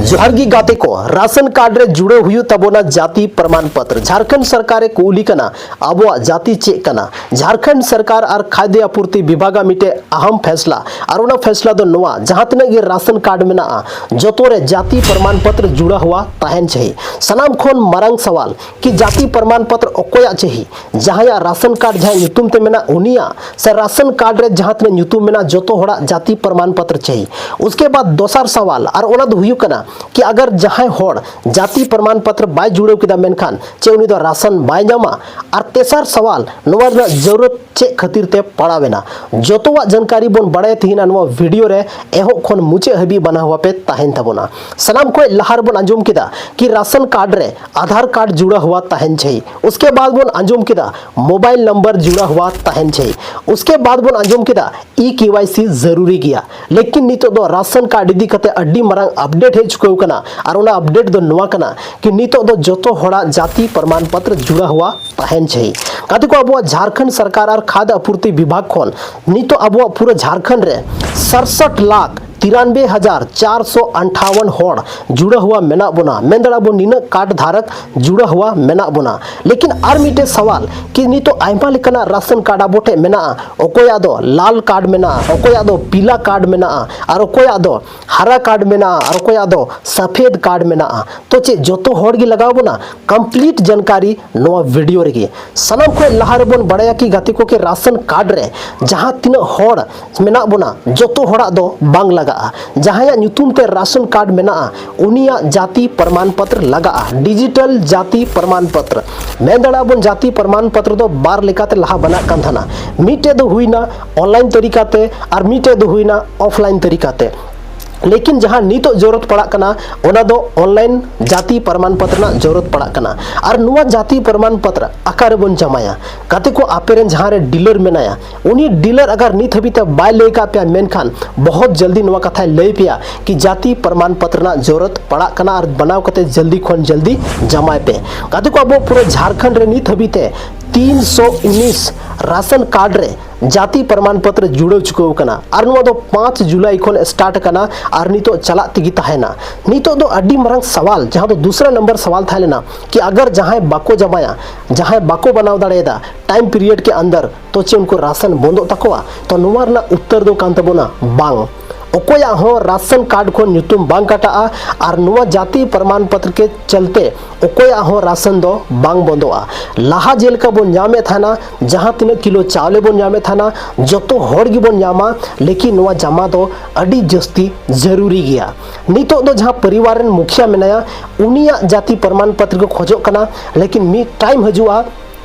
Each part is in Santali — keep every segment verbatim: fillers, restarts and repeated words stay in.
ᱡᱚᱦᱟᱨ ᱜᱮ ᱜᱟᱛᱮ ᱠᱚ, ᱨᱟᱥᱚᱱ ᱠᱟᱨᱰ ᱨᱮ ᱡᱩᱲᱟᱹᱣ ᱦᱩᱭᱩᱜ ᱛᱟᱵᱚᱱᱟ ᱡᱟᱹᱛᱤ ᱯᱨᱚᱢᱟᱱ ᱯᱚᱛᱨ᱾ ᱡᱷᱟᱲᱠᱷᱚᱸᱰ ᱥᱚᱨᱠᱟᱨ ᱮ ᱠᱩᱞᱤ ᱠᱟᱱᱟ, ᱟᱵᱚᱣᱟᱜ ᱡᱟᱹᱛᱤ ᱪᱮᱫ ᱠᱟᱱᱟ? ᱡᱷᱟᱲᱠᱷᱚᱸᱰ ᱥᱚᱨᱠᱟᱨ ᱟᱨ ᱠᱷᱟᱫᱭ ᱟᱯᱩᱨᱛᱤ ᱵᱤᱵᱷᱟᱜᱟᱜ ᱢᱤᱫᱴᱮᱡ ᱟᱦᱟᱢ ᱯᱷᱮᱥᱞᱟ, ᱟᱨ ᱚᱱᱟ ᱯᱷᱮᱥᱞᱟ ᱫᱚ ᱱᱚᱣᱟ, ᱡᱟᱦᱟᱸ ᱛᱤᱱᱟᱹᱜ ᱜᱮ ᱨᱟᱥᱚᱱ ᱠᱟᱨᱰ ᱢᱮᱱᱟᱜᱼᱟ, ᱡᱚᱛᱚ ᱨᱮ ᱡᱟᱹᱛᱤ ᱯᱨᱚᱢᱟᱱ ᱯᱚᱛᱨ ᱡᱩᱲᱟ ᱦᱩᱣᱟ ᱛᱟᱦᱮᱱ ᱪᱟᱦᱤ᱾ ᱥᱟᱱᱟᱢ ᱠᱷᱚᱱ ᱢᱟᱨᱟᱝ ᱥᱟᱣᱟᱞ ᱠᱤ ᱡᱟᱹᱛᱤ ᱯᱨᱚᱢᱟᱱ ᱯᱚᱛᱨ ᱚᱠᱚᱭᱟᱜ ᱪᱟᱦᱤ? ᱡᱟᱦᱟᱸᱭᱟᱜ ᱨᱟᱥᱚᱱ ᱠᱟᱨᱰ ᱡᱟᱦᱟᱸᱭ ᱧᱩᱛᱩᱢ ᱛᱮ ᱢᱮᱱᱟᱜ ᱩᱱᱤᱭᱟᱜ, ᱥᱮ ᱨᱟᱥᱚᱱ ᱠᱟᱨᱰ ᱨᱮ ᱡᱟᱦᱟᱸ ᱛᱤᱱᱟᱹᱜ ᱧᱩᱛᱩᱢ ᱢᱮᱱᱟᱜ ᱡᱚᱛᱚ ᱦᱚᱲᱟᱜ ᱡᱟᱹᱛᱤ ᱯᱨᱚᱢᱟᱱ ᱯᱚᱛᱨ ᱪᱟᱦᱤ? ᱩᱥᱠᱮ ᱵᱟᱫ ᱫᱚᱥᱟᱨ ᱥᱟᱣᱟᱞ, ᱟᱨ ᱚᱱᱟ ᱫᱚ ᱦᱩᱭᱩᱜ ᱠᱟᱱᱟ ᱠᱤ ᱟᱜᱟᱨ ᱡᱟᱦᱟᱸᱭ ᱦᱚᱲ ᱡᱟᱹᱛᱤ ᱯᱨᱚᱢᱟᱱ ᱯᱚᱛᱨ ᱵᱟᱭ ᱡᱩᱲᱟᱹᱣ ᱠᱮᱫᱟ, ᱢᱮᱱᱠᱷᱟᱱ ᱪᱮᱫ ᱩᱱᱤ ᱫᱚ ᱨᱟᱥᱚᱱ ᱵᱟᱭ ᱧᱟᱢᱟ? ᱟᱨ ᱛᱮᱥᱟᱨ ᱥᱟᱣᱟᱞ, ᱱᱚᱣᱟ ᱨᱮᱱᱟᱜ ᱡᱟᱹᱨᱩᱲ ᱪᱮᱫ ᱠᱷᱟᱹᱛᱤᱨ ᱛᱮ ᱯᱟᱲᱟᱣ ᱮᱱᱟ? ᱡᱚᱛᱚᱣᱟᱜ ᱡᱟᱱᱠᱟᱨᱤ ᱵᱚᱱ ᱵᱟᱲᱟᱭ ᱛᱟᱦᱮᱱᱟ ᱱᱚᱣᱟ ᱵᱷᱤᱰᱤᱭᱳ ᱨᱮ, ᱮᱦᱚᱵ ᱠᱷᱚᱱ ᱢᱩᱪᱟᱹᱫ ᱦᱟᱹᱵᱤᱡ ᱵᱟᱱᱟ ᱦᱩᱣᱟ ᱯᱮ ᱛᱟᱦᱮᱱ ᱛᱟᱵᱚᱱᱟ᱾ ᱥᱟᱱᱟᱢ ᱠᱷᱚᱱ ᱞᱟᱦᱟ ᱨᱮᱵᱚᱱ ᱟᱸᱡᱚᱢ ᱠᱮᱫᱟ ᱠᱤ ᱨᱟᱥᱚᱱ ᱠᱟᱨᱰ ᱨᱮ ᱟᱫᱷᱟᱨ ᱠᱟᱨᱰ ᱡᱩᱲᱟ ᱦᱩᱣᱟ ᱛᱟᱦᱮᱱ ᱪᱟᱦᱤ᱾ ᱩᱥᱠᱮ ᱵᱟᱫ ᱵᱚᱱ ᱟᱸᱡᱚᱢ ᱠᱮᱫᱟ ᱢᱳᱵᱟᱭᱤᱞ ᱱᱟᱢᱵᱟᱨ ᱡᱩᱲᱟ ᱦᱩᱣᱟ ᱛᱟᱦᱮᱱ ᱪᱟᱦᱤ᱾ ᱩᱥᱠᱮ ᱵᱟᱫ ᱵᱚᱱ ᱟᱸᱡᱚᱢ ᱠᱮᱫᱟ ᱤ ᱠᱮ ᱣᱟᱭ ᱥᱤ ᱡᱟᱹᱨᱩᱨᱤ ᱜᱮᱭᱟ᱾ ᱞᱮᱠᱤᱱ ᱱᱤᱛᱚᱜ ᱫᱚ ᱨᱟᱥᱚᱱ ᱠᱟᱨᱰ ᱤᱫᱤ ᱠᱟᱛᱮ ᱟᱹᱰᱤ ᱢᱟᱨᱟᱝ ᱟᱯᱰᱮᱴ ᱦᱮᱡ ᱪᱩᱠᱟᱹᱣ ᱠᱟᱱᱟ, ᱟᱨ ᱚᱱᱟ ᱟᱯᱰᱮᱴ ᱫᱚ ᱱᱚᱣᱟ ᱠᱟᱱᱟ ᱠᱤ ᱱᱤᱛᱚᱜ ᱫᱚ ᱡᱚᱛᱚ ᱦᱚᱲᱟᱜ ᱡᱟᱹᱛᱤ ᱯᱨᱚᱢᱟᱱ ᱯᱚᱛᱨ ᱡᱩᱲᱟ ᱦᱩᱣᱟ ᱛᱟᱦᱮᱱ ᱪᱟᱦᱤ᱾ ᱜᱟᱛᱮ ᱠᱚ, ᱟᱵᱚᱣᱟᱜ ᱡᱷᱟᱲᱠᱷᱚᱸᱰ ᱥᱚᱨᱠᱟᱨ ᱟᱨ ᱠᱷᱟᱫᱽ ᱟᱯᱩᱨᱛᱤ ᱵᱤᱵᱷᱟᱜᱽ ᱠᱷᱚᱱ ᱱᱤᱛᱚᱜ ᱟᱵᱚᱣᱟᱜ ᱯᱩᱨᱟᱹ ᱡᱷᱟᱲᱠᱷᱚᱸᱰ ᱨᱮ ᱥᱟᱲᱥᱚᱴ ᱞᱟᱠᱷ ᱛᱤᱨᱟᱱᱵᱮ ᱦᱟᱡᱟᱨ ᱪᱟᱨᱥᱚ ᱟᱴᱷᱟᱣᱚᱱ ᱦᱚᱲ ᱡᱩᱲᱟ ᱦᱩᱣᱟ ᱢᱮᱱᱟᱜ ᱵᱚᱱᱟ᱾ ᱢᱮᱱ ᱫᱟᱲᱮᱭᱟᱜᱼᱟ ᱵᱚᱱ ᱱᱤᱱᱟᱹᱜ ᱠᱟᱨᱰ ᱫᱷᱟᱨᱚᱠ ᱡᱩᱲᱟ ᱦᱩᱣᱟ ᱢᱮᱱᱟᱜ ᱵᱚᱱᱟ᱾ ᱞᱮᱠᱤᱱ ᱟᱨ ᱢᱤᱫᱴᱮᱡ ᱥᱟᱣᱟᱞ ᱠᱤ ᱱᱤᱛᱚᱜ ᱟᱭᱢᱟ ᱞᱮᱠᱟᱱᱟᱜ ᱨᱟᱥᱚᱱ ᱠᱟᱨᱰ ᱟᱵᱚ ᱴᱷᱮᱡ ᱢᱮᱱᱟᱜᱼᱟ, ᱚᱠᱚᱭᱟᱜ ᱫᱚ ᱞᱟᱞ ᱠᱟᱨᱰ ᱢᱮᱱᱟᱜᱼᱟ, ᱚᱠᱚᱭᱟᱜ ᱫᱚ ᱯᱤᱞᱟ ᱠᱟᱨᱰ ᱢᱮᱱᱟᱜᱼᱟ, ᱟᱨ ᱚᱠᱚᱭᱟᱜ ᱫᱚ ᱦᱟᱨᱟ ᱠᱟᱨᱰ ᱢᱮᱱᱟᱜᱼᱟ, ᱟᱨ ᱚᱠᱚᱭᱟᱜ ᱫᱚ ᱥᱟᱯᱷᱮᱫ ᱠᱟᱨᱰ ᱢᱮᱱᱟᱜᱼᱟ᱾ ᱛᱚ ᱪᱮᱫ ᱡᱚᱛᱚ ᱦᱚᱲ ᱜᱮ ᱞᱟᱜᱟᱣ ᱵᱚᱱᱟ? ᱠᱚᱢᱯᱞᱤᱴ ᱡᱟᱱᱠᱟᱨᱤ ᱱᱚᱣᱟ ᱵᱷᱤᱰᱤᱭᱳ ᱨᱮᱜᱮ᱾ ᱥᱟᱱᱟᱢ ᱠᱷᱚᱱ ᱞᱟᱦᱟ ᱨᱮᱵᱚᱱ ᱵᱟᱲᱟᱭᱟ ᱠᱤ ᱜᱟᱛᱮ ᱠᱚ ᱠᱤ ᱨᱟᱥᱚᱱ ᱠᱟᱨᱰ ᱨᱮ ᱡᱟᱦᱟᱸ ᱛᱤᱱᱟᱹᱜ ᱦᱚᱲ ᱢᱮᱱᱟᱜ ᱵᱚᱱᱟ, ᱡᱚᱛᱚ ᱦᱚᱲᱟᱜ ᱫᱚ ᱵᱟᱝ ᱞᱟᱜᱟᱜᱼᱟ᱾ ᱡᱟᱦᱟᱸᱭᱟᱜ ᱧᱩᱛᱩᱢ ᱛᱮ ᱨᱟᱥᱚᱱ ᱠᱟᱨᱰ ᱢᱮᱱᱟᱜᱼᱟ, ᱩᱱᱤᱭᱟᱜ ᱡᱟᱹᱛᱤ ᱯᱨᱚᱢᱟᱱ ᱯᱚᱛᱨ ᱞᱟᱜᱟᱜᱼᱟ, ᱰᱤᱡᱤᱴᱟᱞ ᱡᱟᱹᱛᱤ ᱯᱨᱚᱢᱟᱱ ᱯᱚᱛᱨ᱾ ᱢᱮᱱ ᱫᱟᱲᱮᱭᱟᱜᱼᱟ ᱵᱚᱱ ᱡᱟᱹᱛᱤ ᱯᱨᱚᱢᱟᱱ ᱯᱚᱛᱨ ᱫᱚ ᱵᱟᱨ ᱞᱮᱠᱟᱛᱮ ᱞᱟᱦᱟ ᱵᱮᱱᱟᱜ ᱠᱟᱱ ᱛᱟᱦᱮᱱᱟ᱾ ᱢᱤᱫᱴᱮᱡ ᱫᱚ ᱦᱩᱭᱱᱟ ᱚᱱᱞᱟᱭᱤᱱ ᱛᱟᱹᱨᱤᱠᱟᱛᱮ, ᱟᱨ ᱢᱤᱫᱴᱮᱡ ᱫᱚ ᱦᱩᱭᱱᱟ ᱚᱯᱷᱞᱟᱭᱤᱱ ᱛᱟᱹᱨᱤᱠᱟᱛᱮ᱾ ᱞᱮᱠᱤᱱ ᱡᱟᱦᱟᱸ ᱱᱤᱛᱚᱜ ᱡᱚᱨᱩᱨᱚᱛ ᱯᱟᱲᱟᱜ ᱠᱟᱱᱟ, ᱚᱱᱟ ᱫᱚ ᱚᱱᱞᱟᱭᱤᱱ ᱡᱟᱹᱛᱤ ᱯᱨᱚᱢᱟᱱ ᱯᱚᱛᱨ ᱨᱮᱱᱟᱜ ᱡᱚᱨᱩᱨᱚᱛ ᱯᱟᱲᱟᱜ ᱠᱟᱱᱟ᱾ ᱟᱨ ᱱᱚᱣᱟ ᱡᱟᱹᱛᱤ ᱯᱨᱚᱢᱟᱱ ᱯᱚᱛᱨ ᱚᱠᱟ ᱨᱮᱵᱚᱱ ᱡᱟᱢᱟᱭᱟ? ᱜᱟᱛᱮ ᱠᱚ, ᱟᱯᱮ ᱨᱮᱱ ᱡᱟᱦᱟᱸ ᱨᱮ ᱰᱤᱞᱟᱨ ᱢᱮᱱᱟᱭᱟ, ᱩᱱᱤ ᱰᱤᱞᱟᱨ ᱟᱜᱟᱨ ᱱᱤᱛ ᱦᱟᱹᱵᱤᱡ ᱛᱮ ᱵᱟᱭ ᱞᱟᱹᱭ ᱠᱟᱜ ᱯᱮᱭᱟ, ᱢᱮᱱᱠᱷᱟᱱ ᱵᱚᱦᱚᱛ ᱡᱚᱞᱫᱤ ᱱᱚᱣᱟ ᱠᱟᱛᱷᱟᱭ ᱞᱟᱹᱭ ᱯᱮᱭᱟ ᱠᱤ ᱡᱟᱹᱛᱤ ᱯᱨᱚᱢᱟᱱ ᱯᱚᱛᱨ ᱨᱮᱱᱟᱜ ᱡᱚᱨᱩᱨᱚᱛ ᱯᱟᱲᱟᱜ ᱠᱟᱱᱟ ᱟᱨ ᱵᱮᱱᱟᱣ ᱠᱟᱛᱮ ᱡᱚᱞᱫᱤ ᱠᱷᱚᱱ ᱡᱚᱞᱫᱤ ᱡᱟᱢᱟᱭ ᱯᱮ᱾ ᱜᱟᱛᱮ ᱠᱚ, ᱟᱵᱚ ᱯᱩᱨᱟᱹ ᱡᱷᱟᱲᱠᱷᱚᱸᱰ ᱨᱮ ᱱᱤᱛ ᱦᱟᱹᱵᱤᱡ ᱛᱮ ᱛᱤᱱ ᱥᱚ ᱩᱱᱤᱥ ᱨᱟᱥᱚᱱ ᱠᱟᱨᱰ ᱨᱮ ᱡᱟᱹᱛᱤ ᱯᱨᱚᱢᱟᱱ ᱯᱚᱛᱨᱚ ᱡᱩᱲᱟᱹᱣ ᱪᱩᱠᱟᱹᱣ ᱟᱠᱟᱱᱟ᱾ ᱟᱨ ᱱᱚᱣᱟ ᱫᱚ ᱯᱟᱸᱪ ᱡᱩᱞᱟᱭ ᱠᱷᱚᱱ ᱥᱴᱟᱨᱴ ᱟᱠᱟᱱᱟ ᱟᱨ ᱱᱤᱛᱚᱜ ᱪᱟᱞᱟᱜ ᱛᱮᱜᱮ ᱛᱟᱦᱮᱱᱟ᱾ ᱱᱤᱛᱚᱜ ᱫᱚ ᱟᱹᱰᱤ ᱢᱟᱨᱟᱝ ᱥᱟᱣᱟᱞ, ᱡᱟᱦᱟᱸ ᱫᱚ ᱫᱩᱥᱨᱟ ᱱᱟᱢᱵᱟᱨ ᱥᱟᱣᱟᱞ ᱛᱟᱦᱮᱸ ᱞᱮᱱᱟ, ᱠᱤ ᱟᱜᱟᱨ ᱡᱟᱦᱟᱸᱭ ᱵᱟᱠᱚ ᱡᱟᱢᱟᱭᱟ, ᱡᱟᱦᱟᱸᱭ ᱵᱟᱠᱚ ᱵᱮᱱᱟᱣ ᱫᱟᱲᱮᱭᱟᱫᱟ ᱴᱟᱭᱤᱢ ᱯᱤᱨᱤᱭᱚᱰ ᱠᱮ ᱟᱱᱫᱟᱨ, ᱛᱚ ᱪᱮᱫ ᱩᱱᱠᱩ ᱨᱟᱥᱚᱱ ᱵᱚᱱᱫᱚᱜ ᱛᱟᱠᱚᱣᱟ? ᱛᱚ ᱱᱚᱣᱟ ᱨᱮᱱᱟᱜ ᱩᱛᱛᱚᱨ ᱫᱚ ᱠᱟᱱ ᱛᱟᱵᱚᱱᱟ ᱵᱟᱝ᱾ ᱚᱠᱚᱭᱟᱜ ᱦᱚᱸ ᱨᱟᱥᱚᱱ ᱠᱟᱨᱰ ᱠᱷᱚᱱ ᱧᱩᱛᱩᱢ ᱵᱟᱝ ᱠᱟᱴᱟᱜᱼᱟ ᱟᱨ ᱱᱚᱣᱟ ᱡᱟᱹᱛᱤ ᱯᱨᱚᱢᱟᱱ ᱯᱚᱛᱨᱚ ᱠᱮ ᱪᱚᱞᱛᱮ ᱚᱠᱚᱭᱟᱜ ᱦᱚᱸ ᱨᱟᱥᱚᱱ ᱫᱚ ᱵᱟᱝ ᱵᱚᱱᱫᱚᱜᱼᱟ᱾ ᱞᱟᱦᱟ ᱡᱮᱞᱮᱠᱟ ᱵᱚᱱ ᱧᱟᱢᱮᱫ ᱛᱟᱦᱮᱱᱟ, ᱡᱟᱦᱟᱸ ᱛᱤᱱᱟᱹᱜ ᱠᱤᱞᱳ ᱪᱟᱣᱞᱮ ᱵᱚᱱ ᱧᱟᱢᱮᱫ ᱛᱟᱦᱮᱱᱟ, ᱡᱚᱛᱚ ᱦᱚᱲ ᱜᱮᱵᱚᱱ ᱧᱟᱢᱟ, ᱞᱮᱠᱤᱱ ᱱᱚᱣᱟ ᱡᱟᱢᱟ ᱫᱚ ᱟᱹᱰᱤ ᱡᱟᱹᱥᱛᱤ ᱡᱟᱹᱨᱩᱨᱤ ᱜᱮᱭᱟ᱾ ᱱᱤᱛᱚᱜ ᱫᱚ ᱡᱟᱦᱟᱸ ᱯᱚᱨᱤᱵᱟᱨ ᱨᱮᱱ ᱢᱩᱠᱷᱤᱭᱟ ᱢᱮᱱᱟᱭᱟ, ᱩᱱᱤᱭᱟᱜ ᱡᱟᱹᱛᱤ ᱯᱨᱚᱢᱟᱱ ᱯᱚᱛᱨᱚ ᱠᱚ ᱠᱷᱚᱡᱚᱜ ᱠᱟᱱᱟ, ᱞᱮᱠᱤᱱ ᱢᱤᱫ ᱴᱟᱭᱤᱢ ᱦᱤᱡᱩᱜᱼᱟ,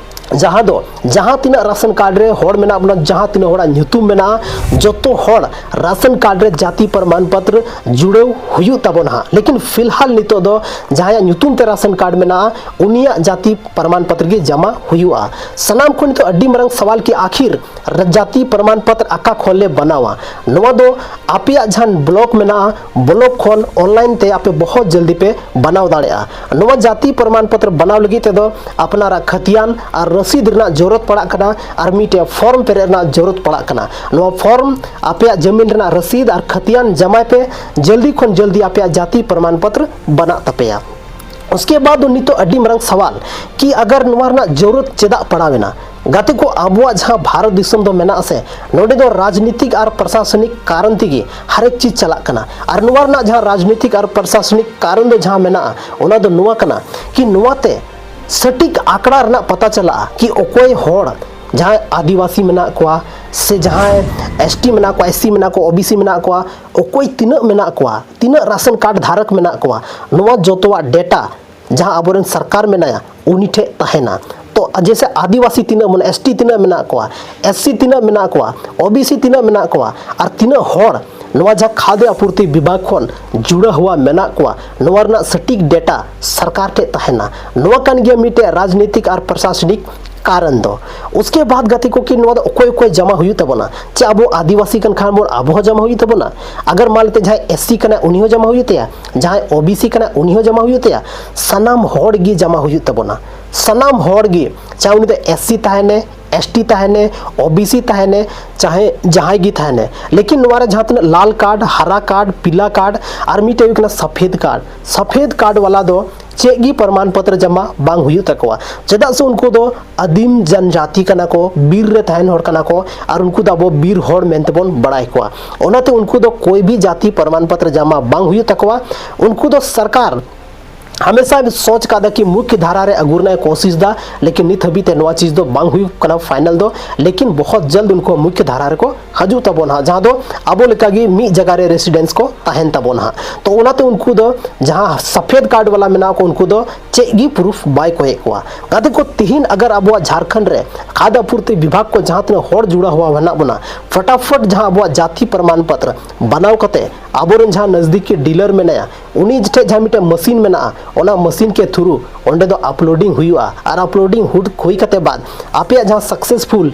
ᱡᱟᱦᱟᱸ ᱫᱚ ᱡᱟᱦᱟᱸ ᱛᱤᱱᱟᱹᱜ ᱨᱟᱥᱚᱱ ᱠᱟᱨᱰ ᱨᱮ ᱦᱚᱲ ᱢᱮᱱᱟᱜ ᱵᱚᱱᱟ, ᱡᱟᱦᱟᱸ ᱛᱤᱱᱟᱹᱜ ᱦᱚᱲᱟᱜ ᱧᱩᱛᱩᱢ ᱢᱮᱱᱟᱜᱼᱟ, ᱡᱚᱛᱚ ᱦᱚᱲ ᱨᱟᱥᱚᱱ ᱠᱟᱨᱰ ᱨᱮ ᱡᱟᱹᱛᱤ ᱯᱨᱚᱢᱟᱱ ᱯᱚᱛᱨᱚ ᱡᱩᱲᱟᱹᱣ ᱦᱩᱭᱩᱜ ᱛᱟᱵᱚᱱᱟ ᱦᱟᱸᱜ᱾ ᱞᱮᱠᱤᱱ ᱯᱷᱤᱞᱦᱟᱞ ᱱᱤᱛᱚᱜ ᱫᱚ ᱡᱟᱦᱟᱸᱭᱟᱜ ᱧᱩᱛᱩᱢ ᱛᱮ ᱨᱟᱥᱚᱱ ᱠᱟᱨᱰ ᱢᱮᱱᱟᱜᱼᱟ, ᱩᱱᱤᱭᱟᱜ ᱡᱟᱹᱛᱤ ᱯᱨᱚᱢᱟᱱ ᱯᱚᱛᱨᱚ ᱜᱮ ᱡᱚᱢᱟ ᱦᱩᱭᱩᱜᱼᱟ᱾ ᱥᱟᱱᱟᱢ ᱠᱷᱚᱱ ᱱᱤᱛᱚᱜ ᱟᱹᱰᱤ ᱢᱟᱨᱟᱝ ᱥᱟᱣᱟᱞ ᱠᱤ ᱟᱠᱷᱤᱨ ᱡᱟᱹᱛᱤ ᱯᱨᱚᱢᱟᱱ ᱯᱚᱛᱨᱚ ᱟᱠᱟ ᱠᱷᱚᱱ ᱞᱮ ᱵᱮᱱᱟᱣᱟ? ᱱᱚᱣᱟ ᱫᱚ ᱟᱯᱮᱭᱟᱜ ᱡᱟᱦᱟᱸ ᱵᱞᱚᱠ ᱢᱮᱱᱟᱜᱼᱟ, ᱵᱞᱚᱠ ᱠᱷᱚᱱ ᱚᱱᱞᱟᱭᱤᱱ ᱛᱮ ᱟᱯᱮ ᱵᱚᱦᱚᱛ ᱡᱚᱞᱫᱤ ᱯᱮ ᱵᱮᱱᱟᱣ ᱫᱟᱲᱮᱭᱟᱜᱼᱟ᱾ ᱱᱚᱣᱟ ᱡᱟᱹᱛᱤ ᱯᱨᱚᱢᱟᱱ ᱯᱚᱛᱨᱚ ᱵᱮᱱᱟᱣ ᱞᱟᱹᱜᱤᱫ ᱛᱮᱫᱚ ᱟᱯᱱᱟᱨᱟᱜ ᱠᱷᱟᱛᱤᱭᱟᱱ ᱟᱨ ᱨᱚᱥᱤᱫ ᱨᱮᱱᱟᱜ ᱡᱚᱨᱩᱨᱚᱛ ᱯᱟᱲᱟᱜ ᱠᱟᱱᱟ ᱟᱨ ᱢᱤᱫᱴᱮᱡ ᱯᱷᱚᱨᱢ ᱯᱮᱨᱮᱡ ᱨᱮᱱᱟᱜ ᱡᱚᱨᱩᱨᱚᱛ ᱯᱟᱲᱟᱜ ᱠᱟᱱᱟ᱾ ᱱᱚᱣᱟ ᱯᱷᱚᱨᱢ ᱟᱯᱮᱭᱟᱜ ᱡᱟᱹᱢᱤᱱ ᱨᱮᱱᱟᱜ ᱨᱚᱥᱤᱫ ᱟᱨ ᱠᱷᱟᱛᱤᱭᱟᱱ ᱡᱟᱢᱟᱭ ᱯᱮ, ᱡᱚᱞᱫᱤ ᱠᱷᱚᱱ ᱡᱚᱞᱫᱤ ᱟᱯᱮᱭᱟᱜ ᱡᱟᱹᱛᱤ ᱯᱨᱚᱢᱟᱱ ᱯᱚᱛᱨᱚ ᱵᱮᱱᱟᱜ ᱛᱟᱯᱮᱭᱟ᱾ ᱩᱥᱠᱮ ᱵᱟᱫ ᱫᱚ ᱱᱤᱛᱚᱜ ᱟᱹᱰᱤ ᱢᱟᱨᱟᱝ ᱥᱟᱣᱟᱞ ᱠᱤ ᱟᱜᱟᱨ ᱱᱚᱣᱟ ᱨᱮᱱᱟᱜ ᱡᱚᱨᱩᱨᱚᱛ ᱪᱮᱫᱟᱜ ᱯᱟᱲᱟᱣ ᱮᱱᱟ? ᱜᱟᱛᱮ ᱠᱚ, ᱟᱵᱚᱣᱟᱜ ᱡᱟᱦᱟᱸ ᱵᱷᱟᱨᱚᱛ ᱫᱤᱥᱚᱢ ᱫᱚ ᱢᱮᱱᱟᱜ ᱟᱥᱮ, ᱱᱚᱰᱮ ᱫᱚ ᱨᱟᱡᱽᱱᱤᱛᱤᱠ ᱟᱨ ᱯᱨᱚᱥᱟᱥᱚᱱᱤᱠ ᱠᱟᱨᱚᱱ ᱛᱮᱜᱮ ᱦᱟᱨᱮᱠ ᱪᱤᱡᱽ ᱪᱟᱞᱟᱜ ᱠᱟᱱᱟ᱾ ᱟᱨ ᱱᱚᱣᱟ ᱨᱮᱱᱟᱜ ᱡᱟᱦᱟᱸ ᱨᱟᱡᱽᱱᱤᱛᱤᱠ ᱟᱨ ᱯᱨᱚᱥᱟᱥᱚᱱᱤᱠ ᱠᱟᱨᱚᱱ ᱫᱚ ᱡᱟᱦᱟᱸ ᱢᱮᱱᱟᱜᱼᱟ, ᱚᱱᱟ ᱫᱚ ᱱᱚᱣᱟ ᱠᱟᱱᱟ ᱠᱤ ᱱᱚᱣᱟᱛᱮ ᱥᱚᱴᱷᱤᱠ ᱟᱸᱠᱲᱟ ᱨᱮᱱᱟᱜ ᱯᱟᱛᱟ ᱪᱟᱞᱟᱜᱼᱟ ᱠᱤ ᱚᱠᱚᱭ ᱦᱚᱲ, ᱡᱟᱦᱟᱸᱭ ᱟᱹᱫᱤᱵᱟᱹᱥᱤ ᱢᱮᱱᱟᱜ ᱠᱚᱣᱟ ᱥᱮ ᱡᱟᱦᱟᱸᱭ ᱮᱥ ᱴᱤ ᱢᱮᱱᱟᱜ ᱠᱚᱣᱟ, ᱮᱥ ᱥᱤ ᱢᱮᱱᱟᱜ ᱠᱚᱣᱟ, ᱳ ᱵᱤ ᱥᱤ ᱢᱮᱱᱟᱜ ᱠᱚᱣᱟ, ᱚᱠᱚᱭ ᱛᱤᱱᱟᱹᱜ ᱢᱮᱱᱟᱜ ᱠᱚᱣᱟ, ᱛᱤᱱᱟᱹᱜ ᱨᱟᱥᱚᱱ ᱠᱟᱨᱰ ᱫᱷᱟᱨᱚᱠ ᱢᱮᱱᱟᱜ ᱠᱚᱣᱟ, ᱱᱚᱣᱟ ᱡᱚᱛᱚᱣᱟᱜ ᱰᱮᱴᱟ ᱡᱟᱦᱟᱸ ᱟᱵᱚᱨᱮᱱ ᱥᱚᱨᱠᱟᱨ ᱢᱮᱱᱟᱭᱟ, ᱩᱱᱤ ᱴᱷᱮᱡ ᱛᱟᱦᱮᱱᱟ᱾ ᱛᱚ ᱡᱮᱥᱮ ᱟᱹᱫᱤᱵᱟᱹᱥᱤ ᱛᱤᱱᱟᱹᱜ ᱢᱮᱱᱟᱜ, ᱮᱥ ᱴᱤ ᱛᱤᱱᱟᱹᱜ ᱢᱮᱱᱟᱜ ᱠᱚᱣᱟ, ᱮᱥ ᱥᱤ ᱛᱤᱱᱟᱹᱜ ᱢᱮᱱᱟᱜ ᱠᱚᱣᱟ, ᱳ ᱵᱤ ᱥᱤ ᱛᱤᱱᱟᱹᱜ ᱢᱮᱱᱟᱜ ᱠᱚᱣᱟ, ᱟᱨ ᱛᱤᱱᱟᱹᱜ ᱦᱚᱲ ᱱᱚᱣᱟ ᱡᱟᱦᱟᱸ ᱠᱷᱟᱫᱭ ᱟᱯᱩᱨᱛᱤ ᱵᱤᱵᱷᱟᱜᱽ ᱠᱷᱚᱱ ᱡᱩᱲᱟᱹ ᱦᱩᱣᱟ ᱢᱮᱱᱟᱜ ᱠᱚᱣᱟ, ᱱᱚᱣᱟ ᱨᱮᱱᱟᱜ ᱥᱚᱴᱷᱤᱠ ᱰᱮᱴᱟ ᱥᱚᱨᱠᱟᱨ ᱴᱷᱮᱡ ᱛᱟᱦᱮᱱᱟ᱾ ᱱᱚᱣᱟ ᱠᱟᱱ ᱜᱮᱭᱟ ᱢᱤᱫᱴᱮᱡ ᱨᱟᱡᱽᱱᱤᱛᱤᱠ ᱟᱨ ᱯᱨᱚᱥᱟᱥᱚᱱᱤᱠ ᱠᱟᱨᱚᱱ ᱫᱚ᱾ ᱩᱥᱠᱮ ᱵᱟᱫ ᱜᱟᱛᱮ ᱠᱚ, ᱠᱤ ᱱᱚᱣᱟ ᱫᱚ ᱚᱠᱚᱭ ᱚᱠᱚᱭ ᱡᱚᱢᱟ ᱦᱩᱭᱩᱜ ᱛᱟᱵᱚᱱᱟ? ᱪᱮ ᱟᱵᱚ ᱟᱹᱫᱤᱵᱟᱹᱥᱤ ᱠᱟᱱ ᱠᱷᱟᱱ ᱵᱚᱱ, ᱟᱵᱚ ᱦᱚᱸ ᱡᱚᱢᱟ ᱦᱩᱭᱩᱜ ᱛᱟᱵᱚᱱᱟ? ᱟᱜᱟᱨ ᱢᱟᱱ ᱞᱮᱛᱮ ᱡᱟᱦᱟᱸᱭ ᱮᱥ ᱥᱤ ᱠᱟᱱᱟᱭ, ᱩᱱᱤ ᱦᱚᱸ ᱡᱚᱢᱟ ᱦᱩᱭᱩᱜ ᱛᱟᱭᱟ, ᱡᱟᱦᱟᱸᱭ ᱳ ᱵᱤ ᱥᱤ ᱠᱟᱱᱟᱭ, ᱩᱱᱤ ᱦᱚᱸ ᱡᱚᱢᱟ ᱦᱩᱭᱩᱜ ᱛᱟᱭᱟ, ᱥᱟᱱᱟᱢ ᱦᱚᱲ ᱜᱮ ᱡᱚᱢᱟ ᱦᱩᱭᱩᱜ ᱛᱟᱵᱚᱱᱟ᱾ ᱥᱟᱱᱟᱢ ᱦᱚᱲ ᱜᱮ, ᱪᱟᱦᱮ ᱩᱱᱤ ᱫᱚ ᱮᱥ ᱥᱤ ᱛᱟᱦᱮᱱᱮ, ᱮᱥ ᱴᱤ ᱛᱟᱦᱮᱱᱮ, ᱳ ᱵᱤ ᱥᱤ ᱛᱟᱦᱮᱱᱮ, ᱪᱟᱦᱮ ᱡᱟᱦᱟᱸᱭ ᱜᱮ ᱛᱟᱦᱮᱱᱮ, ᱞᱮᱠᱤᱱ ᱱᱚᱣᱟ ᱨᱮ ᱡᱟᱦᱟᱸ ᱛᱤᱱᱟᱹᱜ ᱞᱟᱞ ᱠᱟᱨᱰ, ᱦᱟᱨᱟ ᱠᱟᱨᱰ, ᱯᱤᱞᱟ ᱠᱟᱨᱰ ᱟᱨ ᱢᱤᱫᱴᱮᱡ ᱦᱩᱭᱩᱜ ᱠᱟᱱᱟ ᱥᱟᱯᱷᱮᱫ ᱠᱟᱨᱰ, ᱥᱟᱯᱷᱮᱫ ᱠᱟᱨᱰ ᱣᱟᱞᱟ ᱫᱚ ᱪᱮᱫ ᱜᱮ ᱯᱨᱚᱢᱟᱱ ᱯᱚᱛᱨᱚ ᱡᱚᱢᱟ ᱵᱟᱝ ᱦᱩᱭᱩᱜ ᱛᱟᱠᱚᱣᱟ᱾ ᱪᱮᱫᱟᱜ ᱥᱮ ᱩᱱᱠᱩ ᱫᱚ ᱟᱹᱫᱤᱢ ᱡᱚᱱᱡᱟᱛᱤ ᱠᱟᱱᱟ ᱠᱚ, ᱵᱤᱨ ᱨᱮ ᱛᱟᱦᱮᱱ ᱦᱚᱲ ᱠᱟᱱᱟ ᱠᱚ, ᱟᱨ ᱩᱱᱠᱩ ᱫᱚ ᱟᱵᱚ ᱵᱤᱨ ᱦᱚᱲ ᱢᱮᱱᱛᱮ ᱵᱚᱱ ᱵᱟᱲᱟᱭ ᱠᱚᱣᱟ᱾ ᱚᱱᱟᱛᱮ ᱩᱱᱠᱩ ᱫᱚ ᱠᱳᱭ ᱵᱷᱤ ᱡᱟᱛᱤ ᱯᱨᱚᱢᱟᱱ ᱯᱚᱛᱨᱚ ᱡᱚᱢᱟ ᱵᱟᱝ ᱦᱩᱭᱩᱜ ᱛᱟᱠᱚᱣᱟ᱾ ᱩᱱᱠᱩ ᱫᱚ ᱥᱚᱨᱠᱟᱨ ᱦᱟᱢᱮᱥᱟ ᱥᱚᱪ ᱠᱟᱫᱟ ᱠᱤ ᱢᱩᱠᱷᱭ ᱫᱷᱟᱨᱟ ᱨᱮ ᱟᱹᱜᱩ ᱨᱮᱱᱟᱜ ᱮ ᱠᱳᱥᱤᱥ ᱫᱟ, ᱞᱮᱠᱤᱱ ᱱᱤᱛ ᱦᱟᱹᱵᱤᱡ ᱛᱮ ᱱᱚᱣᱟ ᱪᱤᱡᱽ ᱫᱚ ᱵᱟᱝ ᱦᱩᱭᱩᱜ ᱠᱟᱱᱟ ᱯᱷᱟᱭᱱᱟᱞ ᱫᱚ᱾ ᱞᱮᱠᱤᱱ ᱵᱚᱦᱚᱛ ᱡᱚᱞᱫ ᱩᱱᱠᱩ ᱢᱩᱠᱷᱭ ᱫᱷᱟᱨᱟ ᱨᱮᱠᱚ ᱦᱤᱡᱩᱜ ᱛᱟᱵᱚᱱᱟ ᱦᱟᱸᱜ, ᱡᱟᱦᱟᱸ ᱫᱚ ᱟᱵᱚ ᱞᱮᱠᱟᱜᱮ ᱢᱤᱫ ᱡᱟᱭᱜᱟ ᱨᱮ ᱨᱮᱥᱤᱰᱮᱱᱥ ᱠᱚ ᱛᱟᱦᱮᱱ ᱛᱟᱵᱚᱱᱟ ᱦᱟᱸᱜ᱾ ᱛᱚ ᱚᱱᱟᱛᱮ ᱩᱱᱠᱩ ᱫᱚ ᱡᱟᱦᱟᱸ ᱥᱟᱯᱷᱮᱫ ᱠᱟᱨᱰ ᱣᱟᱞᱟ ᱢᱮᱱᱟᱜ ᱠᱚ, ᱩᱱᱠᱩ ᱫᱚ ᱪᱮᱫ ᱜᱮ ᱯᱨᱩᱯᱷ ᱵᱟᱭ ᱠᱚᱭᱮᱫ ᱠᱚᱣᱟ᱾ ᱜᱟᱛᱮ ᱠᱚ, ᱛᱤᱦᱤᱧ ᱟᱜᱟᱨ ᱟᱵᱚᱣᱟᱜ ᱡᱷᱟᱲᱠᱷᱚᱸᱰ ᱨᱮ ᱠᱷᱟᱫᱽ ᱟᱯᱩᱨᱛᱤ ᱵᱤᱵᱷᱟᱜᱽ ᱠᱚ ᱡᱟᱦᱟᱸ ᱛᱤᱱᱟᱹᱜ ᱦᱚᱲ ᱡᱩᱲᱟ ᱦᱩᱣᱟ ᱢᱮᱱᱟᱜ ᱵᱚᱱᱟ, ᱯᱷᱚᱴᱟᱯᱷᱚᱴ ᱡᱟᱦᱟᱸ ᱟᱵᱚᱣᱟᱜ ᱡᱟᱛᱤ ᱯᱨᱚᱢᱟᱱ ᱯᱚᱛᱨᱚ ᱵᱟᱱᱟᱣ ᱠᱟᱛᱮ ᱟᱵᱚᱨᱮᱱ ᱡᱟᱦᱟᱸ ᱱᱟᱡᱫᱤᱠᱤ ᱰᱤᱞᱟᱨ ᱢᱮᱱᱟᱭᱟ, ᱩᱱᱤ ᱴᱷᱮᱱ ᱡᱟᱦᱟᱸ ᱢᱤᱫᱴᱮᱱ ᱢᱟᱥᱤᱱ ᱢᱮᱱᱟᱜᱼᱟ, ᱚᱱᱟ ᱢᱟᱥᱤᱱ ᱠᱮ ᱛᱷᱨᱩ ᱚᱸᱰᱮ ᱫᱚ ᱟᱯᱞᱳᱰᱤᱝ ᱦᱩᱭᱩᱜᱼᱟ᱾ ᱟᱨ ᱟᱯᱞᱳᱰᱤᱝ ᱦᱩᱭ ᱠᱟᱛᱮ ᱵᱟᱫ ᱟᱯᱮᱭᱟᱜ ᱡᱟᱦᱟᱸ ᱥᱟᱠᱥᱮᱥᱯᱷᱩᱞ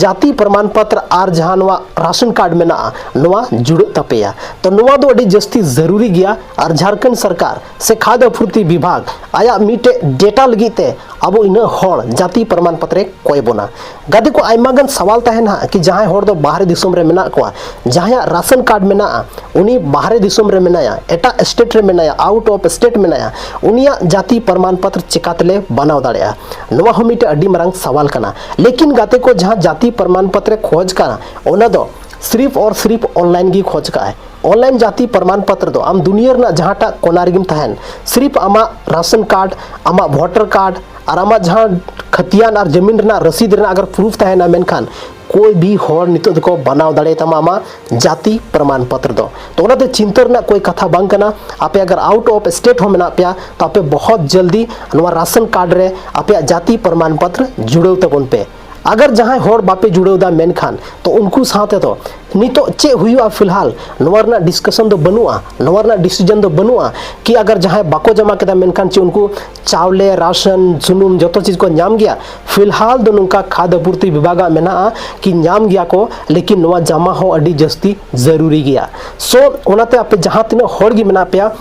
ᱡᱟᱛᱤ ᱯᱨᱚᱢᱟᱱ ᱯᱚᱛᱨᱚ ᱟᱨ ᱡᱟᱦᱟᱸ ᱱᱚᱣᱟ ᱨᱟᱥᱚᱱ ᱠᱟᱨᱰ ᱢᱮᱱᱟᱜᱼᱟ, ᱱᱚᱣᱟ ᱡᱩᱲᱟᱹᱜ ᱛᱟᱯᱮᱭᱟ᱾ ᱛᱚ ᱱᱚᱣᱟ ᱫᱚ ᱟᱹᱰᱤ ᱡᱟᱹᱥᱛᱤ ᱡᱟᱹᱨᱩᱨᱤ ᱜᱮᱭᱟ᱾ ᱟᱨ ᱡᱷᱟᱲᱠᱷᱚᱸᱰ ᱥᱚᱨᱠᱟᱨ ᱥᱮ ᱠᱷᱟᱫᱽ ᱟᱯᱩᱨᱛᱤ ᱵᱤᱵᱷᱟᱜᱽ ᱟᱭᱟᱜ ᱢᱤᱫᱴᱮᱡ ᱰᱮᱴᱟ ᱞᱟᱹᱜᱤᱫ ᱛᱮ ᱟᱵᱚ ᱤᱱᱟᱹᱜ ᱦᱚᱲ ᱡᱟᱛᱤ ᱯᱨᱚᱢᱟᱱ ᱯᱚᱛᱨᱚ ᱠᱚᱭ ᱵᱚᱱᱟ᱾ ᱜᱟᱛᱮ ᱠᱚ, ᱟᱭᱢᱟ ᱜᱟᱱ ᱥᱟᱣᱟᱞ ᱛᱟᱦᱮᱱᱟ ᱦᱟᱸᱜ ᱠᱤ ᱡᱟᱦᱟᱸᱭ ᱦᱚᱲ ᱫᱚ ᱵᱟᱦᱨᱮ ᱫᱤᱥᱚᱢ ᱨᱮ ᱢᱮᱱᱟᱜ ᱠᱚᱣᱟ, ᱡᱟᱦᱟᱸᱭᱟᱜ ᱨᱟᱥᱚᱱ ᱠᱟᱨᱰ ᱢᱮᱱᱟᱜᱼᱟ, ᱩᱱᱤ ᱵᱟᱦᱨᱮ ᱫᱤᱥᱚᱢ ᱨᱮ ᱢᱮᱱᱟᱭᱟ, ᱮᱴᱟᱜ ᱥᱴᱮᱴ ᱨᱮ ᱢᱮᱱᱟᱭᱟ, ᱟᱣᱩᱴ ᱚᱯᱷ ᱥᱴᱮᱴ ᱢᱮᱱᱟᱭᱟ, ᱩᱱᱤᱭᱟᱜ ᱡᱟᱛᱤ ᱯᱨᱚᱢᱟᱱ ᱯᱚᱛᱨᱚ ᱪᱮᱠᱟ ᱛᱮᱞᱮ ᱵᱟᱱᱟᱣ ᱫᱟᱲᱮᱭᱟᱜᱼᱟ? ᱱᱚᱣᱟ ᱦᱚᱸ ᱢᱤᱫᱴᱮᱡ ᱟᱹᱰᱤ ᱢᱟᱨᱟᱝ ᱥᱟᱣᱟᱞ ᱠᱟᱱᱟ᱾ ᱞᱮᱠᱤᱱ ᱜᱟᱛᱮ ᱠᱚ, ᱡᱟᱦᱟᱸ ᱡᱟᱛᱤ ᱯᱨᱚᱢᱟᱱ ᱯᱚᱛᱨᱚ ᱠᱷᱚᱡᱽ ᱠᱟᱱᱟ, ᱚᱱᱟ ᱫᱚ ᱥᱤᱨᱯ ᱟᱨ ᱥᱤᱨᱯ ᱚᱱᱞᱟᱭᱤᱱ ᱜᱮ ᱠᱷᱚᱡᱽ ᱠᱟᱜᱼᱟᱭ᱾ ᱚᱱᱞᱟᱭᱤᱱ ᱡᱟᱛᱤ ᱯᱨᱚᱢᱟᱱ ᱯᱚᱛᱨᱚ ᱫᱚ ᱟᱢ ᱫᱩᱱᱤᱭᱟᱹ ᱨᱮᱱᱟᱜ ᱡᱟᱦᱟᱸᱴᱟᱜ ᱠᱚᱱᱟ ᱨᱮᱜᱮᱢ ᱛᱟᱦᱮᱱ, ᱥᱤᱨᱯ ᱟᱢᱟᱜ ᱨᱟᱥᱚᱱ ᱠᱟᱨᱰ, ᱟᱢᱟᱜ ᱵᱷᱳᱴᱟᱨ ᱠᱟᱨᱰ ᱟᱨ ᱟᱢᱟᱜ ᱡᱟᱦᱟᱸ ᱠᱷᱟᱹᱛᱤᱭᱟᱱ ᱟᱨ ᱡᱟᱹᱢᱤᱱ ᱨᱮᱱᱟᱜ ᱨᱚᱥᱤᱫ ᱨᱮᱱᱟᱜ ᱟᱜᱟᱨ ᱯᱨᱩᱯᱷ ᱛᱟᱦᱮᱱᱟ, ᱢᱮᱱᱠᱷᱟᱱ ᱠᱳᱭ ᱵᱷᱤ ᱦᱚᱲ ᱱᱤᱛᱚᱜ ᱫᱚᱠᱚ ᱵᱟᱱᱟᱣ ᱫᱟᱲᱮᱭᱟᱛᱟᱢᱟ ᱟᱢᱟᱜ ᱡᱟᱛᱤ ᱯᱨᱚᱢᱟᱱ ᱯᱚᱛᱨᱚ ᱫᱚ᱾ ᱛᱚ ᱚᱱᱟᱛᱮ ᱪᱤᱱᱛᱟᱹ ᱨᱮᱱᱟᱜ ᱠᱳᱭ ᱠᱟᱛᱷᱟ ᱵᱟᱝ ᱠᱟᱱᱟ᱾ ᱟᱯᱮ ᱟᱜᱟᱨ ᱟᱣᱩᱴ ᱚᱯᱷ ᱥᱴᱮᱴ ᱦᱚᱸ ᱢᱮᱱᱟᱜ ᱯᱮᱭᱟ, ᱛᱚ ᱟᱯᱮ ᱵᱚᱦᱚᱛ ᱡᱚᱞᱫᱤ ᱱᱚᱣᱟ ᱨᱟᱥᱚᱱ ᱠᱟᱨᱰ ᱨᱮ ᱟᱯᱮᱭᱟᱜ ᱡᱟᱛᱤ ᱯᱨᱚᱢᱟᱱ ᱯᱚᱛᱨᱚ ᱡᱩᱲᱟᱹᱣ ᱛᱟᱵᱚᱱ ᱯᱮ᱾ ᱟᱜᱟᱨ ᱡᱟᱦᱟᱸᱭ ᱦᱚᱲ ᱵᱟᱯᱮ ᱡᱩᱲᱟᱹᱣ ᱫᱟ, ᱢᱮᱱᱠᱷᱟᱱ ᱛᱚ ᱩᱱᱠᱩ ᱥᱟᱶᱛᱮ ᱫᱚ ᱱᱤᱛᱚᱜ ᱪᱮᱫ ᱦᱩᱭᱩᱜᱼᱟ, ᱯᱷᱤᱞᱦᱟᱞ ᱱᱚᱣᱟ ᱨᱮᱱᱟᱜ ᱰᱤᱥᱠᱟᱥᱚᱱ ᱫᱚ ᱵᱟᱹᱱᱩᱜᱼᱟ, ᱱᱚᱣᱟ ᱨᱮᱱᱟᱜ ᱰᱤᱥᱤᱡᱚᱱ ᱫᱚ ᱵᱟᱹᱱᱩᱜᱼᱟ ᱠᱤ ᱟᱜᱟᱨ ᱡᱟᱦᱟᱸᱭ ᱵᱟᱠᱚ ᱡᱚᱢᱟ ᱠᱮᱫᱟ, ᱢᱮᱱᱠᱷᱟᱱ ᱪᱮᱫ ᱩᱱᱠᱩ ᱪᱟᱣᱞᱮ, ᱨᱟᱥᱚᱱ, ᱥᱩᱱᱩᱢ ᱡᱚᱛᱚ ᱪᱤᱡᱽ ᱠᱚ ᱧᱟᱢ ᱜᱮᱭᱟ? ᱯᱷᱤᱞᱦᱟᱞ ᱫᱚ ᱱᱚᱝᱠᱟ ᱠᱷᱟᱫᱽ ᱟᱯᱩᱨᱛᱤ ᱵᱤᱵᱷᱟᱜᱟᱜ ᱢᱮᱱᱟᱜᱼᱟ ᱠᱤ ᱧᱟᱢ ᱜᱮᱭᱟ ᱠᱚ, ᱞᱮᱠᱤᱱ ᱱᱚᱣᱟ ᱡᱟᱢᱟ ᱦᱚᱸ ᱟᱹᱰᱤ ᱡᱟᱹᱥᱛᱤ ᱡᱟᱹᱨᱩᱨᱤ ᱜᱮᱭᱟ᱾ ᱥᱳ ᱚᱱᱟᱛᱮ ᱟᱯᱮ ᱡᱟᱦᱟᱸ ᱛᱤᱱᱟᱹᱜ ᱦᱚᱲ ᱜᱮ ᱢᱮᱱᱟᱜ ᱯᱮᱭᱟ,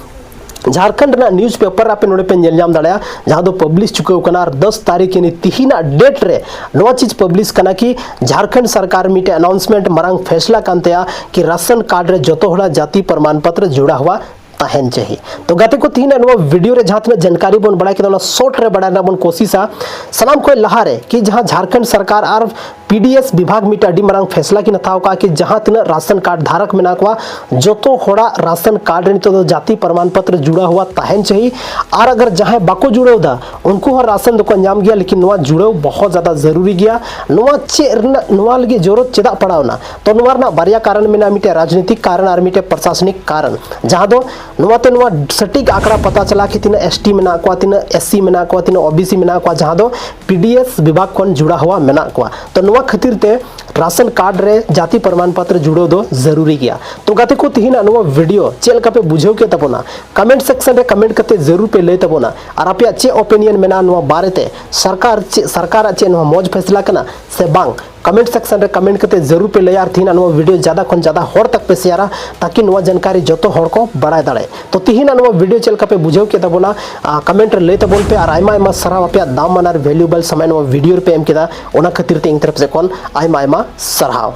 ᱡᱷᱟᱲᱠᱷᱚᱸᱰ ᱨᱮᱱᱟᱜ ᱱᱤᱭᱩᱡᱽ ᱯᱮᱯᱟᱨ ᱨᱮ ᱟᱯᱮ ᱱᱚᱰᱮ ᱯᱮ ᱧᱮᱞ ᱧᱟᱢ ᱫᱟᱲᱮᱭᱟᱜᱼᱟ, ᱡᱟᱦᱟᱸ ᱫᱚ ᱯᱟᱵᱽᱞᱤᱥ ᱪᱩᱠᱟᱹᱣ ᱠᱟᱱᱟ᱾ ᱟᱨ ᱫᱚᱥ ᱛᱟᱹᱨᱤᱠᱷ ᱭᱟᱱᱤ ᱛᱤᱦᱤᱧᱟᱜ ᱰᱮᱴ ᱨᱮ ᱱᱚᱣᱟ ᱪᱤᱡᱽ ᱯᱟᱵᱽᱞᱤᱥ ᱠᱟᱱᱟ ᱠᱤ ᱡᱷᱟᱲᱠᱷᱚᱸᱰ ᱥᱚᱨᱠᱟᱨ ᱢᱤᱫᱴᱮᱱ ᱟᱱᱟᱣᱩᱱᱥᱢᱮᱱᱴ, ᱢᱟᱨᱟᱝ ᱯᱷᱮᱥᱞᱟ ᱠᱟᱱ ᱛᱟᱭᱟ ᱠᱤ ᱨᱟᱥᱚᱱ ᱠᱟᱨᱰ ᱨᱮ ᱡᱚᱛᱚ ᱦᱚᱲᱟᱜ ᱡᱟᱹᱛᱤ ᱯᱨᱚᱢᱟᱱ ᱯᱚᱛᱨᱚ ᱡᱩᱲᱟ ᱦᱩᱣᱟ ᱛᱟᱦᱮᱱ ᱪᱟᱹᱦᱤ᱾ ᱛᱚ ᱜᱟᱛᱮ ᱠᱚ, ᱛᱤᱦᱤᱧᱟᱜ ᱱᱚᱣᱟ ᱵᱷᱤᱰᱤᱭᱳ ᱨᱮ ᱡᱟᱦᱟᱸ ᱛᱤᱱᱟᱹᱜ ᱡᱟᱱᱠᱟᱨᱤ ᱵᱚᱱ ᱵᱟᱲᱟᱭ ᱠᱮᱫᱟ, ᱚᱱᱟ ᱥᱚᱨᱴ ᱨᱮ ᱵᱟᱲᱟᱭ ᱨᱮᱱᱟᱜ ᱵᱚᱱ ᱠᱳᱥᱤᱥᱟ᱾ ᱥᱟᱱᱟᱢ ᱠᱷᱚᱱ ᱞᱟᱦᱟ ᱨᱮ ᱠᱤ ᱡᱟᱦᱟᱸ ᱡᱷᱟᱲᱠᱷᱚᱸᱰ ᱥᱚᱨᱠᱟᱨ ᱟᱨ ᱯᱤ ᱰᱤ ᱮᱥ ᱵᱤᱵᱷᱟᱜᱽ ᱢᱤᱫᱴᱟᱝ ᱟᱹᱰᱤ ᱢᱟᱨᱟᱝ ᱯᱷᱮᱥᱞᱟ ᱠᱤᱱ ᱦᱟᱛᱟᱣ ᱠᱟᱜᱼᱟ ᱠᱤ ᱡᱟᱦᱟᱸ ᱛᱤᱱᱟᱹᱜ ᱨᱟᱥᱚᱱ ᱠᱟᱨᱰ ᱫᱷᱟᱨᱚᱠ ᱢᱮᱱᱟᱜ ᱠᱚᱣᱟ, ᱡᱚᱛᱚ ᱦᱚᱲᱟᱜ ᱨᱟᱥᱚᱱ ᱠᱟᱨᱰ ᱨᱮ ᱱᱤᱛᱚᱜ ᱫᱚ ᱡᱟᱹᱛᱤ ᱯᱨᱚᱢᱟᱱ ᱯᱚᱛᱨᱚ ᱡᱩᱲᱟ ᱦᱩᱣᱟ ᱛᱟᱦᱮᱱ ᱪᱟᱹᱦᱤ᱾ ᱟᱨ ᱟᱜᱟᱨ ᱡᱟᱦᱟᱸᱭ ᱵᱟᱠᱚ ᱡᱩᱲᱟᱹᱣ ᱮᱫᱟ, ᱩᱱᱠᱩ ᱦᱚᱸ ᱨᱟᱥᱚᱱ ᱫᱚᱠᱚ ᱧᱟᱢ ᱜᱮᱭᱟ, ᱞᱮᱠᱤᱱ ᱱᱚᱣᱟ ᱡᱩᱲᱟᱹᱣ ᱵᱚᱦᱚᱛ ᱡᱟᱫᱟ ᱡᱟᱹᱨᱩᱨᱤ ᱜᱮᱭᱟ᱾ ᱱᱚᱣᱟ ᱪᱮᱫ ᱨᱮᱱᱟᱜ, ᱱᱚᱣᱟ ᱞᱟᱹᱜᱤᱫ ᱡᱚᱨᱩᱨᱟᱛ ᱪᱮᱫᱟᱜ ᱯᱟᱲᱟᱣᱱᱟ? ᱛᱚ ᱱᱚᱣᱟ ᱨᱮᱱᱟᱜ ᱵᱟᱨᱭᱟ ᱠᱟᱨᱚᱱ ᱢᱮᱱᱟᱜᱼᱟ, ᱢᱤᱫᱴᱮᱱ ᱨᱟᱡᱽᱱᱤᱛᱤᱠ ᱠᱟᱨᱚᱱ ᱟᱨ ᱢᱤᱫᱴᱮᱱ ᱯᱨᱚᱥᱟᱥᱚᱱᱤᱠ ᱠᱟᱨᱚᱱ, ᱡᱟᱦᱟᱸ ᱫᱚ ᱱᱚᱣᱟᱛᱮ ᱱᱚᱣᱟ ᱥᱚᱴᱷᱤᱠ ᱟᱸᱠᱲᱟ ᱯᱟᱛᱟ ᱪᱟᱞᱟᱜᱼᱟ ᱠᱤ ᱛᱤᱱᱟᱹᱜ ᱮᱥ ᱴᱤ ᱢᱮᱱᱟᱜ ᱠᱚᱣᱟ, ᱛᱤᱱᱟᱹᱜ ᱮᱥ ᱥᱤ ᱢᱮᱱᱟᱜ ᱠᱚᱣᱟ, ᱛᱤᱱᱟᱹᱜ ᱳ ᱵᱤ ᱥᱤ ᱢᱮᱱᱟᱜ ᱠᱚᱣᱟ, ᱡᱟᱦᱟᱸ ᱫᱚ ᱯᱤ ᱰᱤ ᱮᱥ ᱵᱤᱵᱷᱟᱜᱽ ᱠᱷᱚᱱ ᱡᱩᱲᱟ ᱦᱩᱣᱟ ᱢᱮᱱᱟᱜ ᱠᱚᱣᱟ᱾ ᱛᱚ ᱱᱚᱣᱟ ᱠᱷᱟᱹᱛᱤᱨ ᱛᱮ ᱨᱟᱥᱚᱱ ᱠᱟᱨᱰ ᱨᱮ ᱡᱟᱹᱛᱤ ᱯᱨᱚᱢᱟᱱ ᱯᱚᱛᱨᱚ ᱡᱩᱲᱟᱹᱣ ᱫᱚ ᱡᱟᱹᱨᱩᱨᱤ ᱜᱮᱭᱟ᱾ ᱛᱚ ᱜᱟᱛᱮ ᱠᱚ, ᱛᱤᱦᱤᱧᱟᱜ ᱱᱚᱣᱟ ᱵᱷᱤᱰᱤᱭᱳ ᱪᱮᱫ ᱞᱮᱠᱟ ᱯᱮ ᱵᱩᱡᱷᱟᱹᱣ ᱠᱮᱫ ᱛᱟᱵᱚᱱᱟ? ᱠᱚᱢᱮᱱᱴ ᱥᱮᱠᱥᱚᱱ ᱨᱮ ᱠᱚᱢᱮᱱᱴ ᱠᱟᱛᱮ ᱡᱟᱹᱨᱩᱲ ᱯᱮ ᱞᱟᱹᱭ ᱛᱟᱵᱚᱱᱟ᱾ ᱟᱨ ᱟᱯᱮᱭᱟᱜ ᱪᱮᱫ ᱳᱯᱤᱱᱤᱭᱚᱱ ᱢᱮᱱᱟᱜᱼᱟ ᱱᱚᱣᱟ ᱵᱟᱨᱮᱛᱮ? ᱥᱚᱨᱠᱟᱨ ᱪᱮᱫ, ᱥᱚᱨᱠᱟᱨᱟᱜ ᱪᱮᱫ ᱱᱚᱣᱟ ᱢᱚᱡᱽ ᱯᱷᱮᱥᱞᱟ ᱠᱟᱱᱟ ᱥᱮ ᱵᱟᱝ? ᱠᱚᱢᱮᱱᱴ ᱥᱮᱠᱥᱚᱱ ᱨᱮ ᱠᱚᱢᱮᱱᱴ ᱠᱟᱛᱮ ᱡᱟᱹᱨᱩᱲ ᱯᱮ ᱞᱟᱹᱭᱟ᱾ ᱟᱨ ᱛᱤᱦᱤᱧᱟᱜ ᱱᱚᱣᱟ ᱵᱷᱤᱰᱤᱭᱳ ᱡᱟᱫᱟ ᱠᱷᱚᱱ ᱡᱟᱫᱟ ᱦᱚᱲ ᱛᱟᱠ ᱯᱮ ᱥᱮᱭᱟᱨᱟ, ᱛᱟᱠᱤ ᱱᱚᱣᱟ ᱡᱟᱱᱠᱟᱨᱤ ᱡᱚᱛᱚ ᱦᱚᱲ ᱠᱚ ᱵᱟᱲᱟᱭ ᱫᱟᱲᱮ᱾ ᱛᱚ ᱛᱤᱦᱤᱧᱟᱜ ᱱᱚᱣᱟ ᱵᱷᱤᱰᱤᱭᱳ ᱪᱮᱫ ᱞᱮᱠᱟ ᱯᱮ ᱵᱩᱡᱷᱟᱹᱣ ᱠᱮᱫ ᱛᱟᱵᱚᱱᱟ? ᱠᱚᱢᱮᱱᱴ ᱨᱮ ᱞᱟᱹᱭ ᱛᱟᱵᱚᱱ ᱯᱮ᱾ ᱟᱨ ᱟᱭᱢᱟ ᱟᱭᱢᱟ ᱥᱟᱨᱦᱟᱣ ᱟᱯᱮᱭᱟᱜ ᱫᱟᱢᱟᱱ ᱟᱨ ᱵᱷᱮᱞᱩᱵᱮᱞ ᱥᱚᱢᱚᱭ ᱱᱚᱣᱟ ᱵᱷᱤᱰᱤᱭᱳ ᱨᱮᱯᱮ ᱮᱢ ᱠᱮᱫᱟ, ᱚᱱᱟ ᱠᱷᱟᱹᱛᱤᱨ ᱛᱮ ᱤᱧ ᱛᱚᱨᱚᱯ ᱥᱮᱫ ᱠᱷᱚᱱ ᱟᱭᱢᱟ ᱟᱭᱢᱟ ᱥᱟᱨᱦᱟᱣ᱾